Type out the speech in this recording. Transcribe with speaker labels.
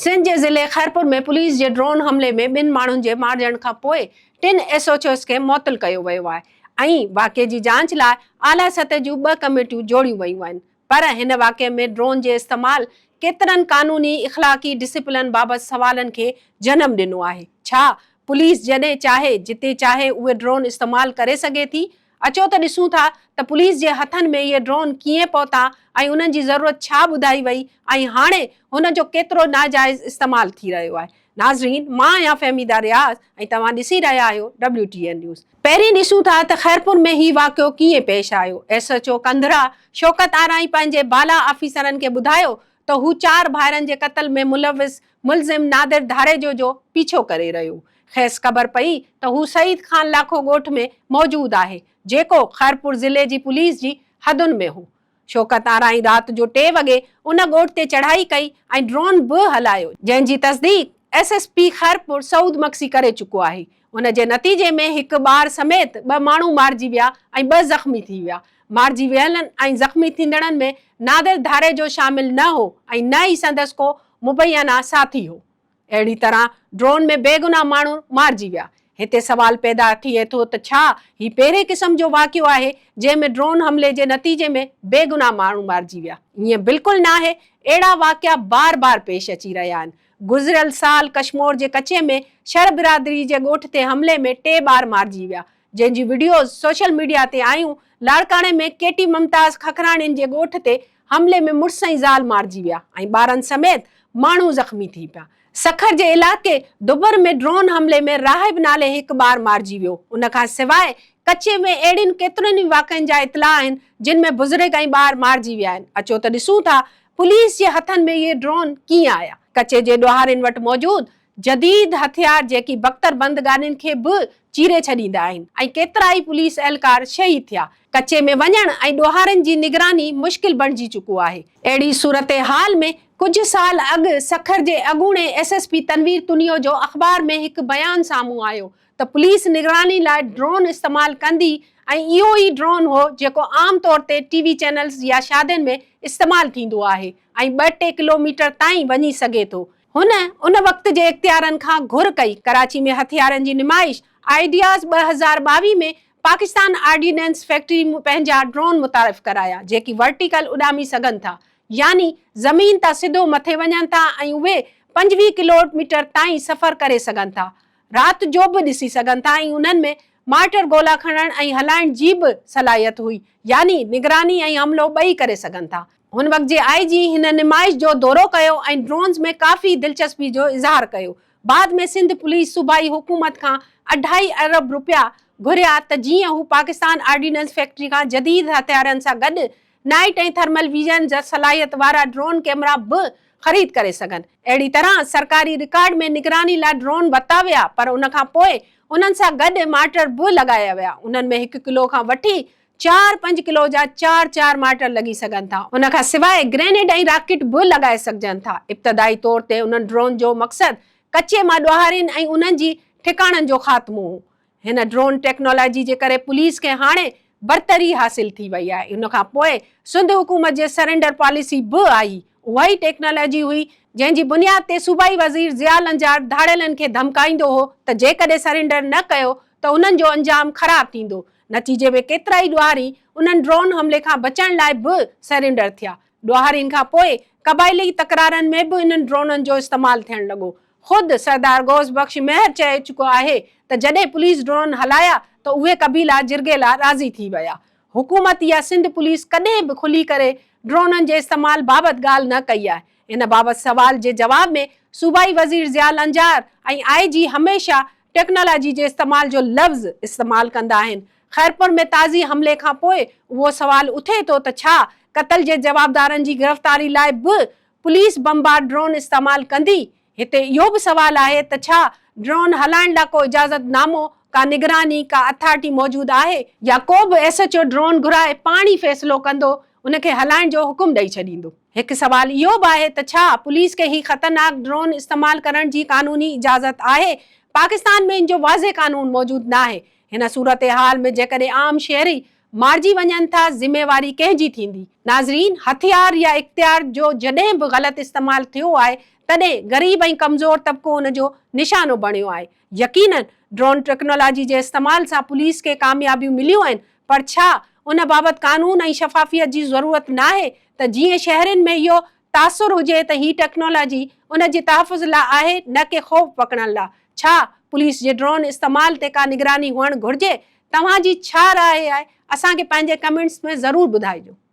Speaker 1: سنڌ جي ضلعي خيرپور ۾ پوليس جي ڊرون حملي ۾ ٻن ماڻهن جي مارجڻ کانپوء ٽن ايس ايڇ اوز کي معطل ڪيو ويو آهي ۽ واقعي جي جاچ لاء اعليٰ سطح جون ٻه ڪميٽيون جوڙيون ويون آهن پر هن واقعي ۾ ڊرون جي استعمال ڪيترن قانوني، اخلاقي، ڊسيپلن بابت سوالن کي جنم ڏنو آهي. ڇا پوليس جڏهن چاهي، جتي چاهي اهي ڊرون استعمال ڪري سگهي ٿي؟ اچو ته ڏسون ٿا ته پوليس جي هٿن ۾ اهي ڊرون ڪيئن پهتا ۽ انهن جي ضرورت ڇا ٻڌائي وئي ۽ هاڻي هن جو ڪيترو ناجائز استعمال ٿي رهيو آهي. ناظرين مان آهيان فهميده رياض ۽ توهان ڏسي رهيا آهيو ڊبليو ٽي اين نيوز. پهرين ڏسون ٿا ته خيرپور ۾ هي واقعو ڪيئن پيش آيو. S H O Kandhra Shaukat Arain پنهنجي بالا آفيسرن کي ٻڌايو ته هو چار ڀائرن جي قتل ۾ ملوث ملزم نادر ڌاريجو جو پيڇو ڪري رهيو. کيس خبر پئي ته هو سعيد خان لاکو ڳوٺ ۾ موجود آهي، جيڪو خيرپور ضلعي جي پوليس جي حدن ۾ هو. شوڪت آرائين رات جو ٽي وڳي ان ڳوٺ تي چڙهائي ڪئي ۽ ڊرون به هلايو، جنهن جي تصديق S S P Khairpur Saud Magsi ڪري چڪو آهي. ان جي نتيجي ۾ هڪ ٻار سميت ٻه ماڻهو مارجي ويا ۽ ٻه زخمي ٿي ويا. مارجي ويلن ۽ زخمي ٿيندڙن ۾ نادر ڌاريجو شامل نه هو ۽ نه ئي سندس ڪو مبينا ساٿي هو. اهڙي طرح ڊرون ۾ بيگناهه ماڻهو مارجي ويا. هتي سوال پيدا ٿئي ٿو ته ڇا هي پهرين قسم جو واقعو آهي جنهن ۾ ڊرون حملي جي نتيجي ۾ بيگناهه ماڻهو مارجي ويا؟ ائين بلڪل ناهي، اهڙا واقعا بار بار پيش اچي رهيا آهن. گذريل سال ڪشمور جي ڪچي ۾ شر برادري جي ڳوٺ تي حملي ۾ ٽي ٻار مارجي ويا، جنهن جون وڊيوز سوشل ميڊيا تي آيون، لاڙڪاڻي ۾ ڪيٽي ممتاز ککراڻين جي ڳوٺ تي حملي ۾ مڙس ۽ زال مارجي ويا ۽ ٻارن سميت ماڻهو زخمي ٿي پيا. سکر جي علائقي دبر ۾ ڊرون حملي ۾ راهب نالي هڪ ٻار مارجي ويو. ان کان سواء ڪچي ۾ اهڙين ڪيترن ئي واقعن جا اطلاع آهن جن ۾ بزرگ ۽ ٻار مارجي ويا آهن. اچو ته ڏسون ٿا پوليس جي هٿن ۾ اهي ڊرون ڪيئن آيا. ڪچي جي ڏوهارين وٽ موجود جديد هٿيار جيڪي بڪتر بند گاڏين کي به چيري ڇڏيندا آهن ۽ ڪيترائي پوليس اهلڪار شهيد ٿيا. ڪچي ۾ وڃڻ ۽ ڏوهارين جي نگراني مشڪل بڻجي چڪو آهي. اهڙي صورتحال ۾ ڪجهه سال اڳ سکر جي اڳوڻي S S P Tanveer Tunio جو اخبار ۾ هڪ بيان سامهون آيو ته پوليس نگراني لاء ڊرون استعمال ڪندي ۽ اهو ئي ڊرون هو جيڪو عام طور تي ٽي وي چينلز يا شادين ۾ استعمال ٿيندو آهي ۽ ٻه ٽي ڪلوميٽر تائين وڃي سگهي ٿو. هن ان وقت جي اختيارن کان گهر ڪئي. ڪراچي ۾ هٿيارن جي نمائش آئيڊياز 2022 ۾ پاڪستان آرڊيننس فيڪٽري پنهنجا ڊرون متعارف ڪرايا جيڪي ورٽيڪل اڏامي سگهن ٿا يعني زمين تان سڌو مٿي وڃن ٿا ۽ اهي 25 ڪلو ميٽر تائين سفر ڪري سگهن ٿا رات جو به ڏسي سگهن ٿا ۽ انهن ۾ مارٽر گولا کڻڻ ۽ هلائڻ جي به صلاحيت هئي يعني نگراني ۽ حملو ٻئي ڪري سگهن ٿا. هن وقت جي آء جي هن نمائش جو دورو ڪيو ۽ ڊرونز ۾ ڪافي دلچسپي جو اظهار ڪيو. بعد ۾ سنڌ پوليس صوبائي حڪومت کان اڍائي ارب رپيا گهريا ته جيئن هو پاڪستان آرڊيننس فيڪٽري کان جديد هٿيارن سان گڏ نائيٽ ۽ ٿرمل ويزن جا صلاحيت وارا ڊرون ڪيمرا به خريد ڪري سگهن. اهڙي طرح سرڪاري رڪارڊ ۾ نگراني لاء ڊرون ورتا ويا پر ان کان پوء انهن سان گڏ مارٽر به لڳايا ويا. انهن ۾ هڪ ڪلو کان وٺي چار پنج ڪلو جا چار چار مارٽر لڳي سگهن ٿا. ان کان سواء گرينيڊ ۽ راڪيٽ به لڳائي سگهجن ٿا. ابتدائي طور تي انهن ڊرون جو مقصد ڪچي مان ڏوهارين ۽ انهن جي ٺڪاڻن جو خاتمو هو. هن ڊرون ٽيڪنالاجي جي ڪري پوليس کي هاڻي برتري حاصل ٿي وئي آهي. ان کان پوء سنڌ حڪومت جي سرينڊر پاليسي به آئي. اها ئي ٽيڪنالاجي هئي جنهن جي بنياد تي صوبائي وزير ضياء لنجار ڌاڙيلن کي ڌمڪائيندو هو ته جيڪڏهن سرينڊر نه ڪيو ته انهن جو انجام خراب ٿيندو. نتيجي ۾ ڪيترائي ڏوهاري انهن ڊرون حملي کان بچڻ لاء به سرينڊر ٿيا. ڏوهارين کان پوء قبائلي تڪرارن ۾ به انهن ڊرونن جو استعمال ٿيڻ لڳو. خود سردار غوث بخش مهر چئي چڪو آهي ته جڏهن پوليس ڊرون هلايا ته اهي قبيلا جرڳي لاء راضي ٿي ويا. حڪومت يا سنڌ پوليس ڪڏهن به کلي ڪري ڊرونن جي استعمال بابت ڳالهه نه ڪئي آهي. ان بابت سوال جي جواب ۾ صوبائي وزير ضياء لنجار ۽ آء جي هميشه ٽيڪنالاجي جي استعمال جو لفظ استعمال ڪندا آهن. خيرپور ۾ تازي حملي کان پوء اهو سوال اٿي ٿو ته ڇا قتل جي جوابدارن جي گرفتاري لاء به پوليس بمبار ڊرون استعمال ڪندي؟ هتي اهو به سوال آهي ته ڇا ڊرون هلائڻ لاء ڪو اجازت نامو، ڪا نگراني، ڪا اٿارٽي موجود آهي؟ يا ڪو به ايس ايڇ او ڊرون گهرائي پاڻ ئي فيصلو ڪندو ان کي هلائڻ جو حڪم ڏئي ڇڏيندو؟ هڪ سوال اهو به آهي ته ڇا پوليس کي هي خطرناڪ ڊرون استعمال ڪرڻ جي قانوني اجازت آهي؟ پاڪستان ۾ ان جو واضح قانون موجود ناهي. هن صورتحال ۾ جيڪڏهن عام شهري مارجي وڃن ٿا ذميواري ڪنهن جي ٿيندي؟ ناظرين هٿيار يا اختيار جو جڏهن به غلط استعمال ٿيو آهي تڏهن غريب ۽ ڪمزور طبقو ان جو نشانو بڻيو آهي. يقينن ڊرون ٽيڪنالاجي جي استعمال سان پوليس کي ڪاميابيون مليون آهن پر ڇا ان بابت قانون ۽ شفافيت جي ضرورت ناهي ته جيئن شهرين ۾ اهو تاثر هجي ته هي ٽيڪنالاجي ان جي تحفظ لا آهي نه ڪي خوف پکڙڻ لا. ڇا پوليس جي ڊرون استعمال تي ڪا نگراني هئڻ گهرجي؟ توهان جي ڇا راء آهي اسان کي پنهنجي ڪمينٽس ۾ ضرور ٻڌائجو.